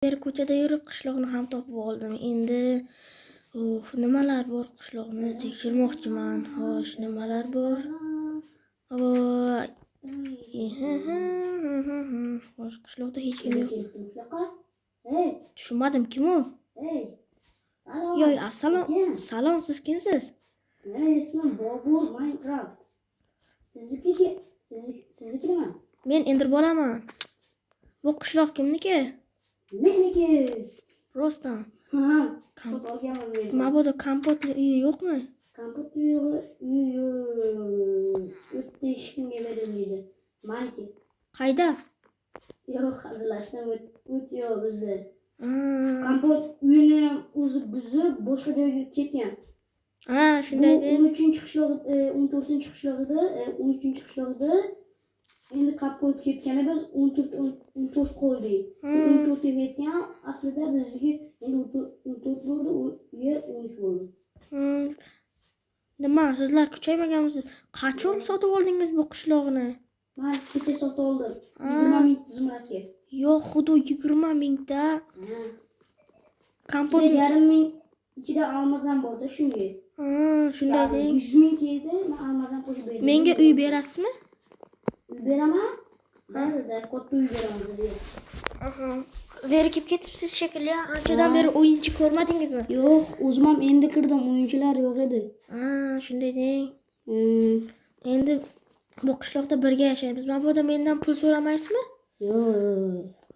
Beri ko'chada yurib qishloqni ham topib oldim. Endi nimalar bor, qishloqni tekshirmoqchiman. Xo'sh, nimalar bor? Voy. Xo'sh, qishloqda hech kim yo'q. Hey, Tushunmadim, kim u? hey. Salom. Yo'q, assalom. Kim? Salom, siz kimsiz? Meni ismim Bobur Minecraft. Sizniki sizniki nima? Men Endir bolaman. Bu qishloq kimniki? Meniki. Rostdan. Ha, sotib olganman men. Mabodo Kompotni uyi yo'qmi? Kompot uyi o'tda hech kimga berilmaydi. Maniki. Qayda? Yo'q, hazillashdim, o't yo'q bizda. Ha, Kompot uyini ham o'zi buzib, boshqa joyga ketgan. ha, Bu shunday deb. 13-qishlog'ida, 14-qishlog'ida, 13-qishlog'ida endi Kompot ketgani biz 14 14 qo'ydik. 14 ga ketgan, aslida bizniki endi 14 bo'ldi, u yer 13 bo'ldi. Nima, sizlar kuchaymaganmisiz? Qachon sotib oldingiz bu qishloqni? Man kecha sotib oldim. 20 ming zumradga. Yo'q, xudo, 20 mingta. Ha. Kompot Ichida yarim ming, ichida алмаз ham borda shunga. Ha, shunday deng. 100 ming keldi, man алмаз ham qo'shib berdim. Menga uy berasizmi? Uy beraman. Da, katta uy beraman sizga. Aha. Zerikib ketibsiz shekilli. Anchadan beri o'yinchi ko'rmadingizmi? Yo'q, o'zim ham endi kirdim, o'yinchilar yo'q edi. Ha, shunday deng. Endi bu qishloqda birga yashaymiz. Mabodo mendan pul so'ramaysizmi? Yo'q.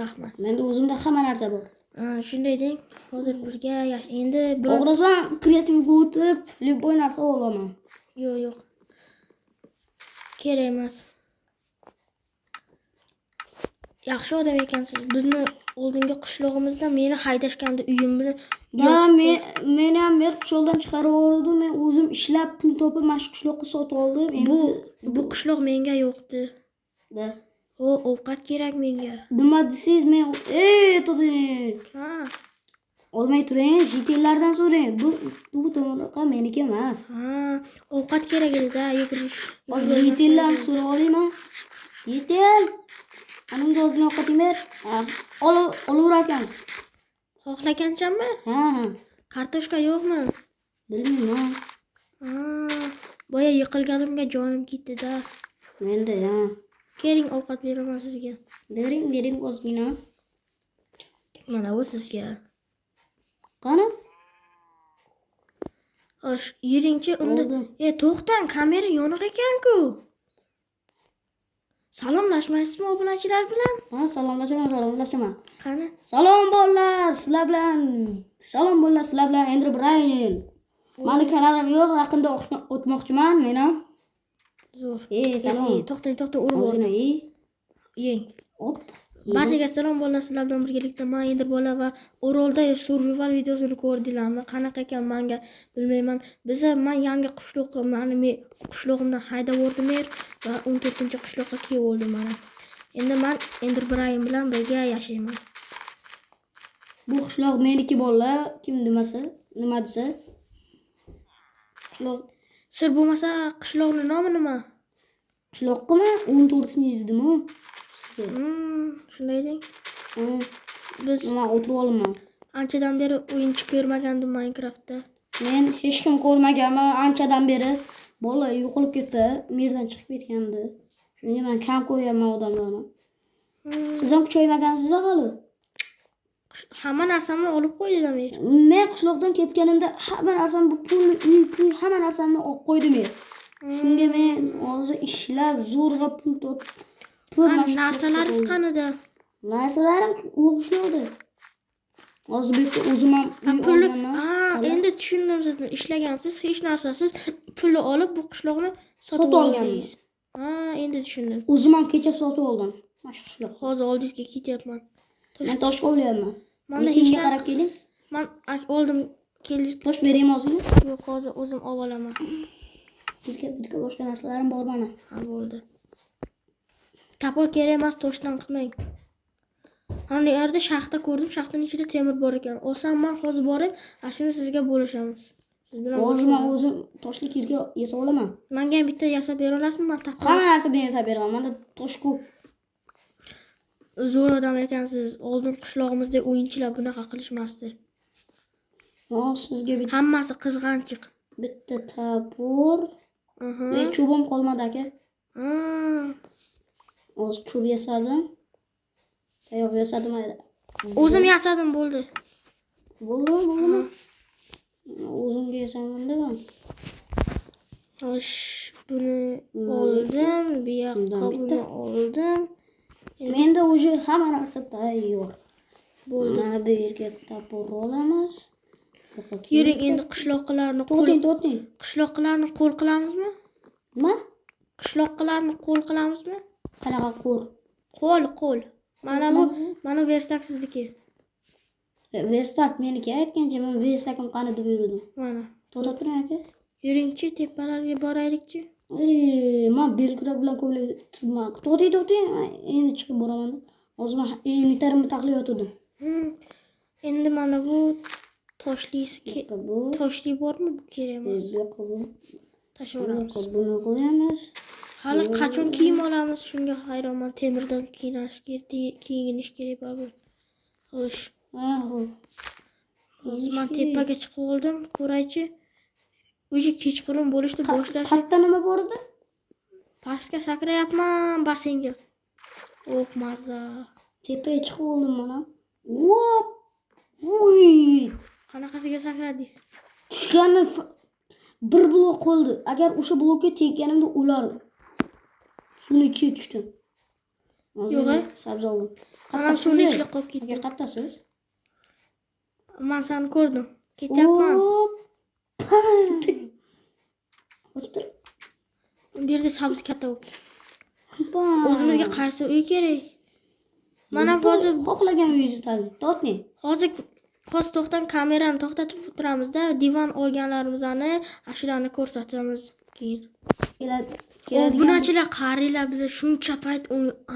Rahmat. Menda o'zimda hamma narsa bor. Ha, shunday deng. Hozir birga endi bir Xohlasam kreativga o'tib, любой narsa olaman. Yo'q, yo'q. Kerak emas. Yaxshi odam ekansiz. Bizni oldingi qishlog'imizda meni haydashgandi uyimni. Da, men ham mer qishloqdan chiqarib yubordi. Men o'zim ishlab pul topib mana shu qishloqqa sotib oldim. Endi Bu qishloq menga yo'qdi. Da. O, ovqat kerak menga. Nima desangiz men ey to'xtang. Ha. Olmay turing, житель lardan so'rang. Bu tomorqa meniki emas. Ha, ovqat kerak edi-da, yugurish. Hozir житель lardan so'rab olayman. Житель. Anamga ozgina ovqating ber. Ha, olaverarkansiz. Xohlaganchami? Ha. Kartoshka yo'qmi? Bilmayman. Ha, boya yiqilganimga jonim ketdi-da. Menda ha. Keling, ovqat beraman sizga. Bering, bering ozgina. Mana bu sizga. Qani? Xo'sh, yuringchi unda. Oldim. E, to'xtang, kamera yoniq ekan-ku. Salomlashmaysizmi obunachilar bilan? Ha, salomlashaman, salomlashaman. Qani? Salom bolalar, sizlar bilan. Salom bolalar, sizlar bilan Ender Brain. Mani kanalim yo'q, yaqinda o'tmoqchiman men ham. Zo'r. Ey, salom. E, to'xtang, to'xtang, urib Ozgina yubordim. ey. Yeng. Hop. Barchaga salom bolalar, sizlar bilan birgalikda man Ender bola va Orolda survival videosini ko'rdinglarmi? Qanaqa ekan manga bilmayman. Biza man yangi qishloqqa, mani qishlog'imdan haydab yubordim er va 14-qishloqqa kelib oldim mana. Endi man Ender Brain bilan birga yashayman. Bu qishloq meniki bolalar, kim demasa, nima desa. Qishloq Sir bo'lmasa, qishloqning nomi nima? Qishloqqami? 14 dedim-ku. Shunday deng. Ha, Biz nima o'tirib olaman. anchadan beri o'yinchi ko'rmagandim Minecraftda. Men hech kim ko'rmaganman anchadan beri. Bola yo'qolib ketdi, mirdan chiqib ketgandi. Shunga men kam ko'ryapman odamlarni. Siz ham kuchaymagansiz hali. Hamma narsamni olib qo'ydi mer. Men qishloqdan ketganimda hamma narsamni, bu pul, uy, puy, hamma narsamni olib qo'ydim men. Shunga men hozir ishlab zo'rg'a pul topib Ha, mana shu narsalaringiz qishloqqa qanida? Narsalarim u qishloqda. Hozir bu yerda o'zim ham Ha, uy pulni olganman. Ha, Hali. endi tushundim sizni. Ishlagansiz, hech narsasiz pulni olib bu qishloqni sotib Sotib olganman. oldingiz. Ha, endi tushundim. O'zim ham kecha sotib oldim. Mana shu qishloq. Hozir oldingizga ketyapman. Men toshga olyapman. Manda hech Kimga narsa qarab keling. Man oldim, keldingiz. Tosh beraymi ozgina? Yo'q, hozir o'zim olib olaman. Birga birga boshqa narsalarim bor mana. Ha, bo'ldi. Топор kerak emas, toshdan qilmang. Ana yerda shaxta ko'rdim, shaxtaning ichida temir bor ekan. Olsam man hozir borib, ana shuni sizga bo'lishamiz. Siz bilan Hozir man bo'lishamiz. o'zim toshli kirga yasab olaman. Menga ham bitta yasab bera olasizmi? Man topar. Hamma narsadan yasab beraman. Menda tosh ko'p. Zo'r odam ekansiz. Oldin qishlog'imizda o'yinchilar bunaqa qilishmasdi. Sizga bitta Hammasi qizg'anchiq. bitta topor. Aha. Lekin cho'bim qolmadi aka. Ha. Hozir cho'p yasadim. Tayoq yasadim. O'zim yasadim bo'ldi. Bo'ldimi, bo'ldimi? O'zimga yasaman-da man. Xo'sh, buni Bundan oldim, bu yoqqa Bundan bitta. buni oldim. Menda уже hamma narsa tayyor. Bo'ldi. Mana bu yerga topor olamiz. Bu yoqqa Yuring endi qishloqlarni qo'l To'xting, to'xting. qishloqlarni qo'l qilamizmi? Nima? Qishloqlarni qo'l qilamizmi? Qanaqa qo'l? Qo'l, qo'l. Mana bu, Qilamizmi? mana верстак sizniki. Верстак meniki aytgancha men верстак im qani deb yurdim. Mana. To'xtab turing aka. Yuringchi, tepalarga boraylikchi. Ey, man belkurak bilan ko'ylak turibman. To'xting, to'xting. Endi chiqib boraman. Hozir man inventarimni taxlayotgandim. Endi mana bu toshlisi Bu yoqqa bu, toshli bormi? Bu kerak emas. bu yoqqa bu, bu Tashlaveramiz. yoqqa buni qo'yamiz. Hali qachon kiyim olamiz? Shunga hayronman. Temirdan kiyinish kerak, kiyinish kerak baribir. Xo'sh, Ha, xo'p. hozir man tepaga chiqib oldim. Ko'raychi. Уже kechqurun bo'lishni boshlashi. Qayerda nima bor edi? Pastga sakrayapman basseynga. Oh, mazza. Tepaga chiqib oldim mana. Vop! Vuy! Qanaqasiga sakradingiz? Tushganim bir blok qoldi. Agar o'sha blokka tegganimda o'lardim. Suvni ichiga tushdim. Hozir Yo'q, a? Sabzi oldim. Manam Qattasiz? suvni ichida qolib Aka ketdim. qattasiz? Man seni ko'rdim. Ketyapman. Hop! O'tib tur. Bu yerda sabzi katta bo'libdi. Hoppa. O'zimizga qaysi uy kerak? Mana hozir xohlagan uyingizni tanlang. Torting. hozir hozir to'xtang, kamerani to'xtatib turamizda, divan olganlarimizni shularni ko'rsatamiz keyin. Keladi. Keladigan. Obunachilar qaranglar, biz shuncha payt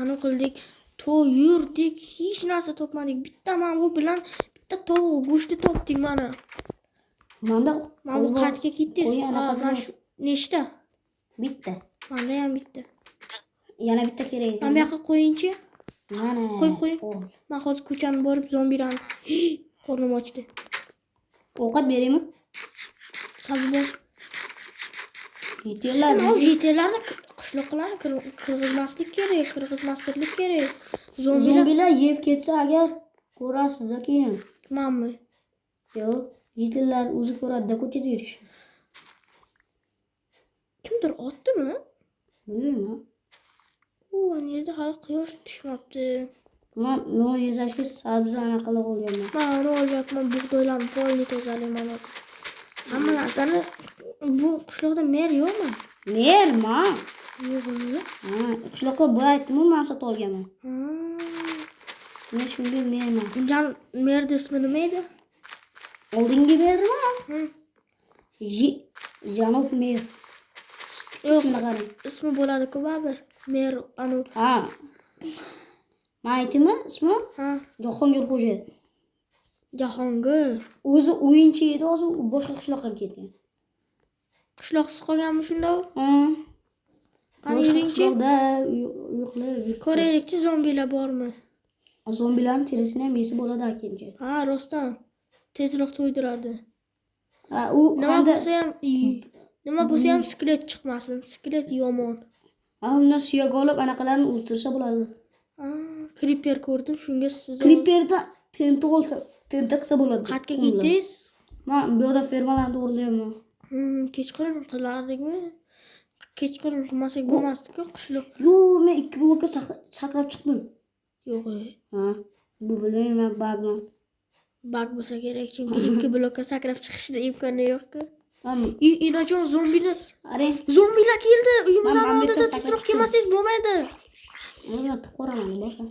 anu qildik, to'y yurdik, hech narsa topmadik. Bitta mana bu bilan bitta tovuq go'shti topdik mana. Manda Mana bu qayerga ketdingiz? Qo'y anaqasi Mana bor. shu nechta? Bitta. Manda ham bitta. Yana bitta kerak ekan. Mana bu yoqqa qo'yingchi. Mana. Qo'yib qo'ying. Ol. Man hozir ko'chani borib zombilarni qornim ochdi. Ovqat beraymi? Sabzi bor. Yeterlar. Mana u житель larni qishloqlarni kirgizmaslik kerak, kirgizmaslik kerak. Zombilar Zombilar yeb ketsa agar ko'rasiz keyin. Manmi? Yo'q, житель lar o'zi ko'radi-da ko'chada yurishni. Kimdir otdimi? Bilmayman. U yerda hali quyosh tushmabdi. Man non yasashga sabzi anaqa qilib olganman. Man uni olyapman, bug'doylarni polni tozalayman hozir. Hamma narsani bu qishloqda mer yo'qmi? Mer, man. Yo'q. Ha, qishloqqa bu aytdim-ku, man sotib olganman. Men shunga merman. Jan merni ismi nima edi? Oldingi mermi? Hı. Janob mer. Yo'q. Ismini qarang. Ismi bo'ladi-ku baribir. Mer anu Ha. Man aytaymi ismi? Ha, Jahongir Xo'ja. Jahongir. O'zi o'yinchi edi, hozir u boshqa qishloqqa ketgan. Qishloqsiz qolganmi shunda u? Ha. Qani Boshqa yuringchi. qishloqda uy qilib yuribdi. Ko'raylikchi zombilar bormi? Zombilarning terisini ham yesa bo'ladi akimcha. Ha, rostdan. Tezroq to'ydiradi. Ha, u Nima hamda bo'lsa ham nima bo'lsa ham skelet chiqmasin. Skelet yomon. ha, undan suyak olib anaqalarni o'stirsa bo'ladi. Ha, creeper ko'rdim, shunga siz Creeperda TNT olsa, TNT qilsa bo'ladi. qayerga Qumlar. ketdingiz? Man bu yoqda fermalarni to'g'rilayapman. Kechqurun qilardikmi? Kechqurun qilmasak bo'lmasdi-ku qishloq. Yo'q, men 2 blokka sakrab chiqdim. Yo'q, Ha, bu bilmayman, bagman. Баг bo'lsa kerak, chunki 2 blokka sakrab chiqishda imkoni yo'q-ku. Ham Inajon zombilar, qarang, zombilar keldi. Uyimizning Man oldida bitta sakrab tezroq chiqdim. kelmasangiz bo'lmaydi. Mana tiqib ko'raman, boka.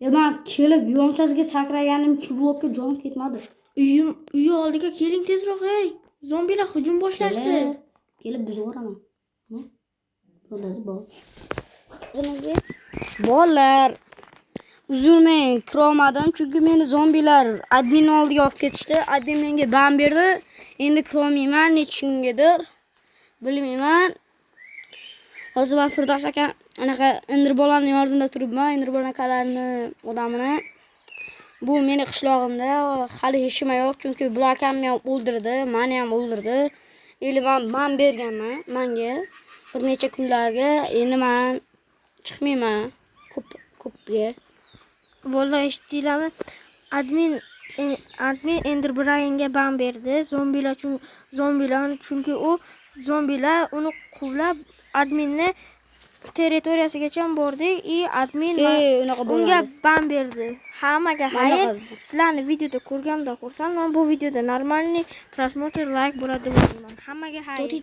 Ya man kelib yonchasiga sakraganim 2 blokka jon ketmadi. Uyim uyi oldiga keling tezroq, ey. Zombilar hujum boshlashdi. Kelib buzib yuboraman. Birodasi bor. Bolalar, uzr kirolmadim chunki meni zombilar admin oldiga olib ketishdi. Admin menga ban berdi. Endi kirolmayman, necha kungadir bilmayman. Hozir man Firdavs aka Anaqa Ender bolani yordamida turibman, Ender bola akalarni odamini. Bu meni qishlog'imda hali hech nima yo'q, chunki bular akamni ham o'ldirdi, mani ham o'ldirdi. Endi man berganman manga bir necha kunlarga. Endi man chiqmayman ko'p ko'pga. Bolalar, eshitdinglarmi? Admin Ender Brainga ban berdi. Zombilar uchun, zombilar, chunki u zombilar uni quvlab adminni territoriyasigacha bordik и admin Unaqa unga bo'lmadi. Ban berdi. Hammaga Mana xayr. qildi. Sizlarni videoda ko'rganimdan xursandman. Bu videoda нормальный просмотр, лайк bo'ladi deb o'ylayman. Hammaga xayr. To'ti.